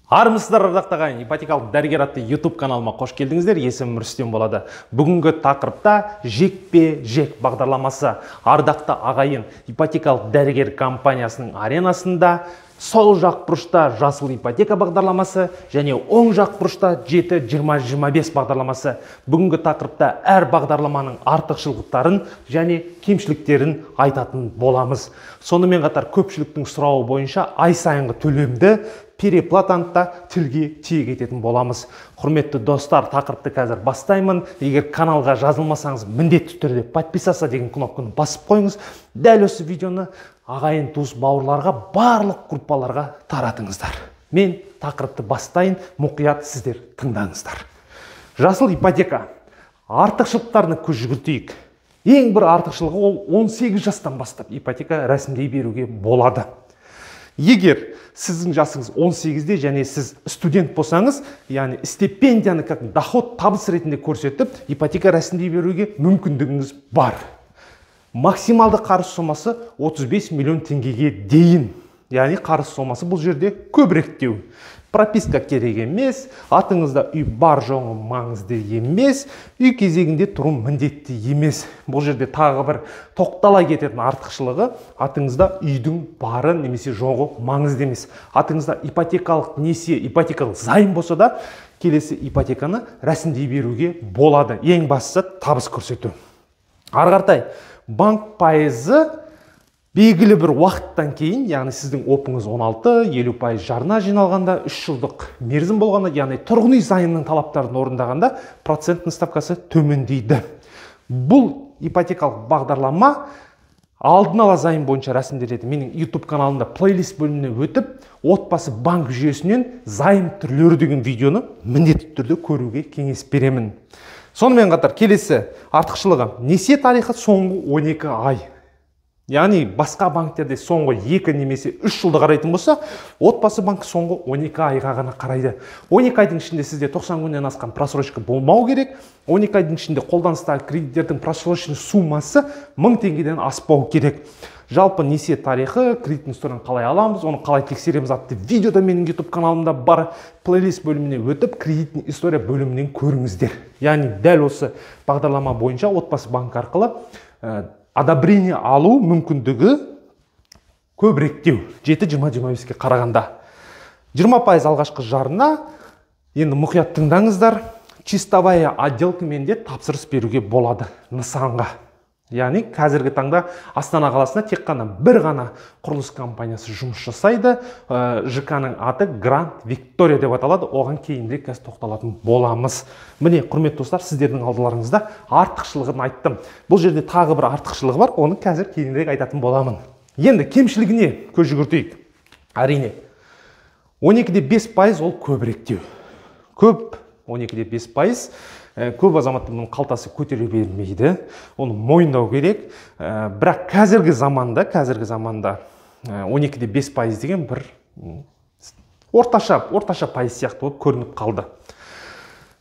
Армысыздар, ардақты ағайын! Ипотекалық дәрігер атты YouTube каналыма қош келдіңіздер. Есімім Рүстем болады. Бүгінгі тақырыпта жекпе-жек бағдарламасы. Ардақты ағайын, ипотекалық дәрігер компаниясының аренасында сол жақ бұрышта жасыл ипотека бағдарламасы және оң жақ бұрышта 7-20-25 бағдарламасы. Бүгінгі тақырыпта әр бағдарламаның артықшылықтарын және кемшіліктерін айтатын боламыз. Сонымен қатар көпшіліктің сұрауы бойынша ай сайынғы төлемді, переплатаны да тілге тиек ететін боламыз. Құрметті достар, тақырыпты қазір бастаймын. Егер каналға жазылмасаңыз, міндетті түрде подписаться деген кнопканы басып қойыңыз. Дәл осы видеоны ағайын, туыс, бауырларға, барлық группаларға таратыңыздар. Мен тақырыпты бастайын, мұқият сіздер тыңдаңыздар. Жасыл ипотека артықшылықтарына көз жүгіртейік. Ең бір артықшылығы ол 18 жастан бастап ипотека рәсімдей беруге болады. Егер сіздің жасыңыз 18-де және сіз студент болсаңыз, яғни стипендияны как доход, табыс ретінде көрсетіп, ипотека рәсімдей беруге мүмкіндігіңіз бар. Максималды қарыз сомасы 35 миллион теңгеге дейін. Яғни қарыз сомасы бұл жерде көбіректеу. Прописка керек емес, атыңызда үй бар жоғы маңызды емес, үй кезегінде тұру міндетті емес. Бұл жерде тағы бір тоқтала кететін артықшылығы, атыңызда үйдің бары немесе жоғы маңызды емес. Атыңызда ипотекалық несие, ипотекалық займ болса да, келесі ипотеканы рәсімдей беруге болады. Ең бастысы табыс көрсету. Ары қаратай банк пайызы белгілі бір уақыттан кейін, яғни сіздің ОПыңыз 16, 50% жарна жиналғанда, 3 жылдық мерзім болғанда, яғни тұрғын үй займының талаптарын орындағанда проценттің ставкасы төмендейді. Бұл ипотекалық бағдарлама алдын ала займ бойынша рәсімделеді. Менің YouTube каналымда плейлист бөліміне өтіп, отбасы банк жүйесінен займ түрлері деген видеоны міндетті түрде көруге кеңес беремін. Сонымен қатар келесі артықшылығы несие тарихы соңғы 12 ай. Яғни басқа банктерде соңғы 2 немесе 3 жылды қарайтын болса, отбасы банк соңғы 12 айға ғана қарайды. 12 айдың ішінде сізде 90 күннен асқан просрочка болмау керек. 12 айдың ішінде қолданыстағы кредиттердің просрочный суммасы 1000 теңгеден аспау керек. Жалпы несие тарихы, кредиттің историяны қалай аламыз, оны қалай тексереміз атты видеода менің YouTube каналымда бар. Плейлист бөліміне өтіп, кредиттің история бөлімінен көріңіздер. Яғни дәл осы бағдарлама бойынша отбасы банк арқылы одобрение алу мүмкіндігі көбіректеу 7-20-25-ке қарағанда. 20% алғашқы жарна. Енді мұқият тыңдаңыздар, чистовая отделкамен де тапсырыс беруге болады нысанға. Яғни қазіргі таңда Астана қаласында тек қана бір ғана құрылыс компаниясы жұмыс жасайды. ЖК-ның аты Гранд Виктория деп аталады. Оған кейінірек қазір тоқталатын боламыз. Міне, құрметті достар, сіздердің алдыларыңызда артықшылығын айттым. Бұл жерде тағы бір артықшылығы бар, оны қазір кейінірек айтатын боламын. Енді кемшілігіне көз жүгіртейік. Әрине, 12,5% ол көбіректеу. Көп 12,5%. Көп азаматтың бұның қалтасы көтере бермейді, оны мойындау керек. Бірақ қазіргі заманда 12,5% деген бір орташа пайыз сияқты болып көрініп қалды.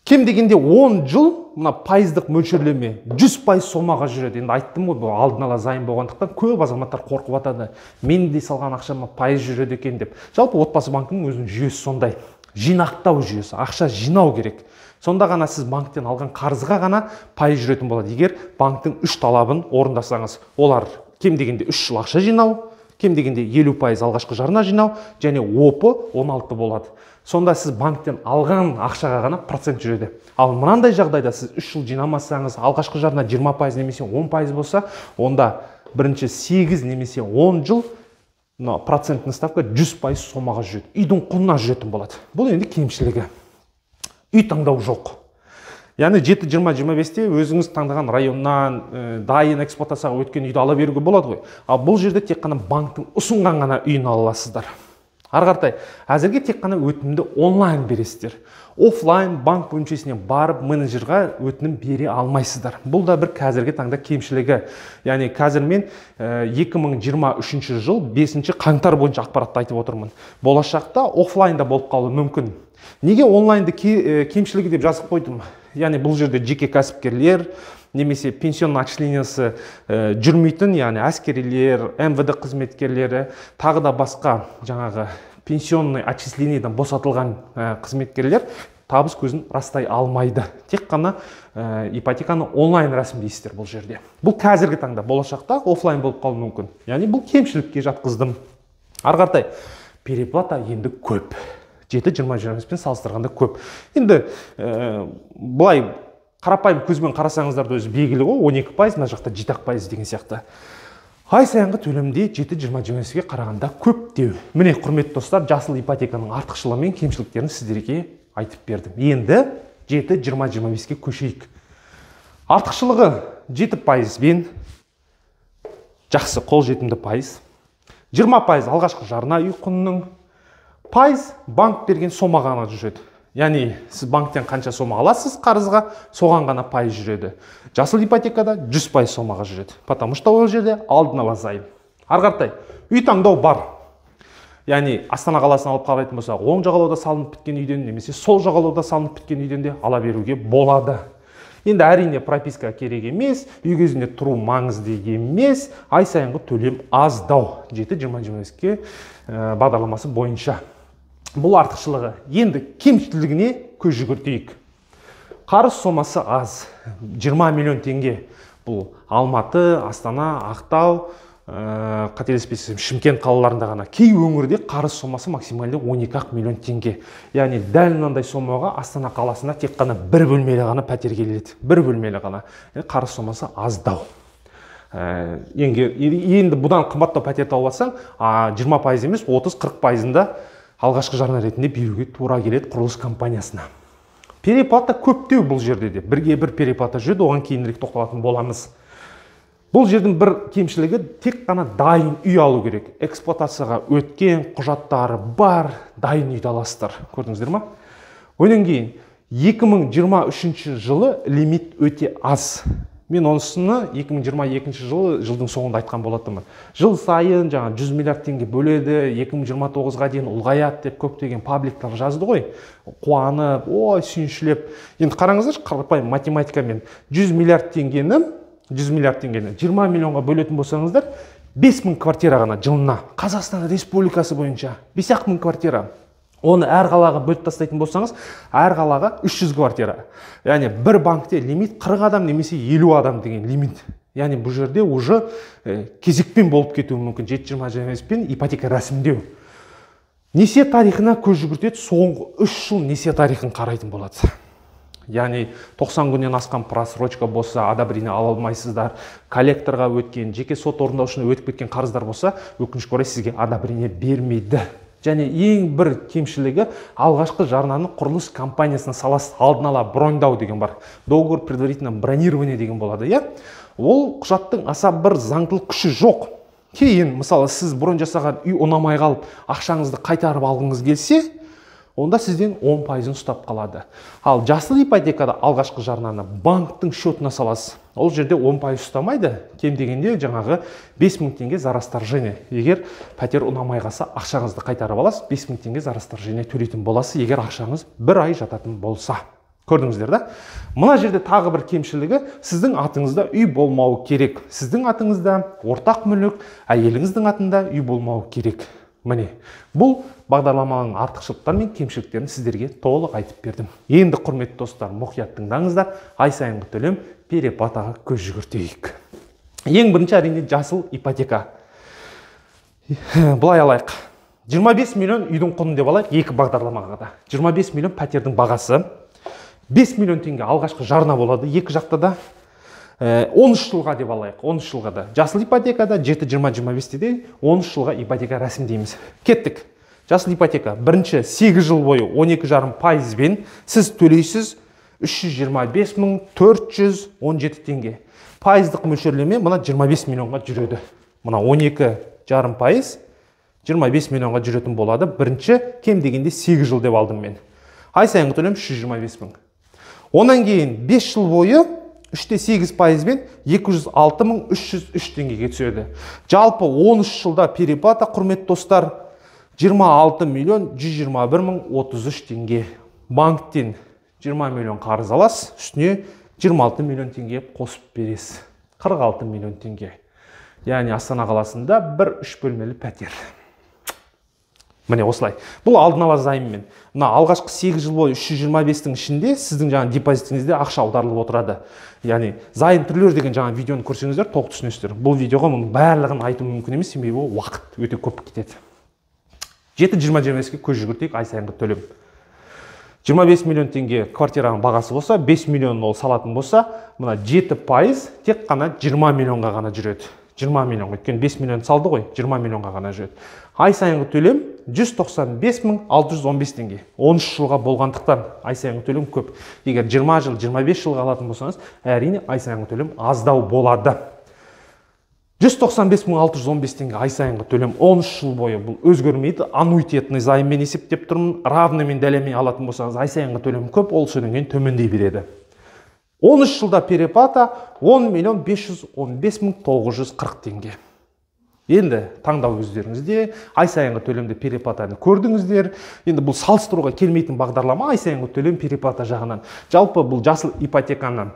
Кем дегенде 10 жыл мына пайыздық мөлшерлеме 100% сомаға жүреді. Енді айттым ғой, бұл алдын ала займ болғандықтан көп азаматтар қорқып атады. Мен де салған ақшама пайыз жүреді екен деп. Жалпы отбасы банкінің өзінің жүйесі сондай. Жинақтау жүйесі, ақша жинау керек. Сонда ғана сіз банктен алған қарызға ғана пайыз жүретін болады. Егер банктің 3 талабын орындасаңыз, олар кем дегенде 3 жыл ақша жинау, кем дегенде 50% алғашқы жарна жинау және ОПы 16 болады. Сонда сіз банктен алған ақшаға ғана процент жүреді. Ал мынандай жағдайда сіз 3 жыл жинамасаңыз, алғашқы жарна 20% немесе 10% болса, онда бірінші 8 немесе 10 жыл процентный ставка 100% сомаға жүреді. Үйдің құнына жүретін болады. Бұл енді кемшілігі. Үй таңдау жоқ. Яғни 7-20-25-те өзіңіз таңдаған районнан дайын эксплуатацияға өткен үйді ала беруге болады ғой. Ал бұл жерде тек қана банктың ұсынған ғана үйін ала аласыздар. Ары қаратай, әзірге тек қана өтінімді онлайн бересіздер. Офлайн банк бөлімшесіне барып менеджерға өтінім бере алмайсыздар. Бұл да бір қазіргі таңда кемшілігі. Яғни қазір мен 2023 жыл 5 қаңтар бойынша ақпаратты айтып отырмын. Болашақта офлайнда болып қалуы мүмкін. Неге онлайнды кемшілігі деп жазып қойдым? Яғни бұл жерде жеке кәсіпкерлер немесе пенсионный отчислениясы жүрмейтін, яғни әскерилер, МВД қызметкерлері, тағы да басқа жаңағы Пенсионный отчислениеден босатылған қызметкерлер табыс көзін растай алмайды. Тек қана ипотеканы онлайн рәсімдейсіздер бұл жерде. Бұл қазіргі таңда, болашақта офлайн болып қалуы мүмкін. Яғни бұл кемшілікке жатқыздым. Ары қаратай переплата енді көп. 7-20-25-пен салыстырғанда көп. Енді былай қарапайым көзбен қарасаңыздар да өзі белгілі ғой, 12%, мына жақта 7% деген сияқты. Ай сайынғы төлемде 7-20-25-ке қарағанда көптеу. Міне, құрметті достар, жасыл ипотеканың артықшылығы мен кемшіліктерін сіздерге айтып бердім. Енді 7-20-25-ке көшейік. Артықшылығы 7%-бен жақсы қолжетімді пайыз. 20% алғашқы жарна үй құнының, пайыз банк берген сомаға ғана жүреді. Яғни сіз банктен қанша сома аласыз қарызға, соған ғана пайыз жүреді. Жасыл ипотекада 100% сомаға жүреді. Потому что ол жерде алдын ала займ. Ары қаратай үй таңдау бар. Яғни Астана қаласын алып қарайтын болсақ, оң жағалауда салынып біткен үйден немесе сол жағалауда салынып біткен үйден де ала беруге болады. Енді әрине прописка керек емес, үй кезінде тұру маңызды емес, ай сайынғы төлем аздау. 7-20-25-ке бағдарламасы бойынша. Бұл артықшылығы. Енді кемшілігіне көз жүгіртейік. Қарыз сомасы аз. 20 миллион теңге. Бұл Алматы, Астана, Ақтау, қателеспесем Шымкент қалаларында ғана. Кей өңірде қарыз сомасы максималды 12 миллион теңге. Яғни дәл мынандай сомаға Астана қаласында тек қана бір бөлмелі ғана пәтер келеді. Бір бөлмелі ғана. Қарыз сомасы аздау. Енді бұдан қымбаттау пәтер тауып алсаң, 20% емес, 30-40%-ында алғашқы жарна ретінде беруге тура келеді құрылыс компаниясына. Переплата көптеу бұл жерде де. Бірге бір переплата жүреді, оған кейінірек тоқталатын боламыз. Бұл жердің бір кемшілігі тек қана дайын үй алу керек. Эксплуатацияға өткен құжаттары бар дайын үйді аласыздар. Көрдіңіздер ма? Одан кейін 2023 жылы лимит өте аз. Мен онысыны 2022 жылы жылдың соңында айтқан болатынмын. Жыл сайын жаңа 100 миллиард теңге бөледі, 2029-ға дейін ұлғаяды деп көптеген пабликтар жазды ғой. Қуанып, ой, сүйіншілеп. Енді қараңыздаршы, қарапайым математикамен 100 миллиард теңгені 20 миллионға бөлетін болсаңыздар, 5000 квартира ғана жылына. Қазақстан Республикасы бойынша 5000 квартира. Оны әр қалаға бөліп тастайтын болсаңыз, әр қалаға 300 квартира. Яғни бір банкте лимит 40 адам немесе 50 адам деген лимит. Яғни бұл жерде уже кезекпен болып кетуі мүмкін 7-20-25-пен ипотека рәсімдеу. Несие тарихына көз жүгіртеді, соңғы 3 жыл несие тарихын қарайтын болады. Яғни 90 күннен асқан просрочка болса, одобрение ала алмайсыздар. Коллекторға өткен, жеке сот орындаушысына өтіп кеткен қарыздар болса, өкінішке орай сізге одобрение бермейді. Және ең бір кемшілігі алғашқы жарнаны құрылыс компаниясына саласыз, алдын ала броньдау деген бар. Договор предварительного бронирования деген болады, иә? Ол құжаттың аса бір заңдылық күші жоқ. Кейін, мысалы, сіз бронь жасаған үй ұнамай қалып, ақшаңызды қайтарып алғыңыз келсе, онда сізден 10%-ын ұстап қалады. Ал жасыл ипотекада алғашқы жарнаны банктың счетына саласыз. Ол жерде 10% ұстамайды, кем дегенде жаңағы 5000 теңге за расторжение. Егер пәтер ұнамай қалса, ақшаңызды қайтарып аласыз, 5000 теңге за расторжение төлейтін боласыз, егер ақшаңыз бір ай жататын болса. Көрдіңіздер да? Мына жерде тағы бір кемшілігі, сіздің атыңызда үй болмауы керек. Сіздің атыңызда ортақ мүлік, әйеліңіздің атында үй болмауы керек. Міне, бұл бағдарламаның артықшылықтары мен кемшіліктерін сіздерге толық айтып бердім. Енді, құрметті достар, мұқият тыңдаңыздар, ай сайынғы төлем переплатаға көз жүгіртейік. Ең бірінші әрине жасыл ипотека. Былай алайық. 25 миллион үйдің құны деп алайық, екі бағдарламаға да. 25 миллион пәтердің бағасы. 5 миллион теңге алғашқы жарна болады екі жақта да. 13 жылға деп алайық, 13 жылға да. Жасыл ипотекада 7-20-25-те де 13 жылға ипотека рәсімдейміз. Кеттік. Жасыл ипотека бірінші 8 жыл бойы 12,5%-бен сіз төлейсіз 325 417 теңге. Пайыздық мөлшерлеме мына 25 миллионға жүреді. Мына 12,5% 25 миллионға жүретін болады. Бірінші кем дегенде 8 жыл деп алдым мен. Ай сайынғы төлем 325 мың. Онан кейін 5 жыл бойы 3,8%-бен 206 303 теңгеге түседі. Жалпы 13 жылда переплата, құрметті достар, 26 миллион 121 мың 33 теңге. Банктен 20 миллион қарыз аласыз, үстіне 26 миллион теңге қосып бересіз. 46 миллион теңге. Яғни Астана қаласында бір үш бөлмелі пәтер. Міне осылай. Бұл алдын ала займмен. Мына алғашқы 8 жыл бойы 325-тің ішінде сіздің жаңа депозитіңізде ақша аударылып отырады. Яғни займ түрлері деген жаңа видеоны көрсеңіздер толық түсінесіздер. Бұл видеоға мұның барлығын айту мүмкін емес, себебі уақыт өте көп кетеді. 7-20-25-ке көз жүгіртейік ай сайынғы төлем. 25 миллион теңге квартираның бағасы болса, 5 миллион ол салатын болса, мына 7% тек қана 20 миллионға ғана жүреді. 20 миллион, өйткені 5 миллион салды ғой, 20 миллионға ғана жүреді. Ай сайынғы төлем 195 615 теңге. 13 жылға болғандықтан ай сайынғы төлем көп. Егер 20 жыл, 25 жылға алатын болсаңыз, әрине ай сайынғы төлем аздау болады. 195 615 теңге ай сайынғы төлем 13 жыл бойы бұл өзгермейді. Аннуитетный займмен есептеп тұрмын. Равныймен дәлемен алатын болсаңыз, ай сайынғы төлем көп, ол содан кейін төмендей береді. 13 жылда переплата 10 миллион 515 мың 940 теңге. Енді таңдау өздеріңізде, ай сайынғы төлемді переплатаны көрдіңіздер. Енді бұл салыстыруға келмейтін бағдарлама ай сайынғы төлем переплата жағынан. Жалпы бұл жасыл ипотеканы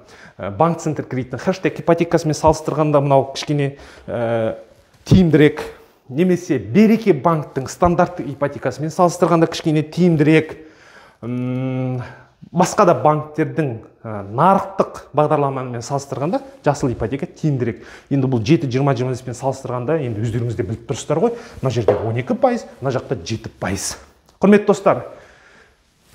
банк центр кредиттің хэштег ипотекасымен салыстырғанда мынау кішкене тиімдірек, немесе Береке банктің стандартты ипотекасымен салыстырғанда кішкене тиімдірек. Басқа да банктердің нарықтық бағдарламамен салыстырғанда жасыл ипотека тиімдірек. Енді бұл 7-20-25-пен салыстырғанда енді өздеріңіз де біліп тұрсыздар ғой, мына жерде 12%, мына жақта 7%. Құрметті достар,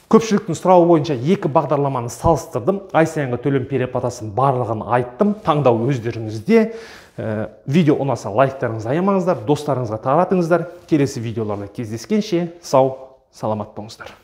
көпшіліктің сұрауы бойынша екі бағдарламаны салыстырдым. Ай сайынғы төлем переплатасын барлығын айттым. Таңдау өздеріңізде. Видео ұнаса лайктарыңызды аямаңыздар, достарыңызға таратыңыздар. Келесі видеоларда кездескенше сау, саламат болыңыздар.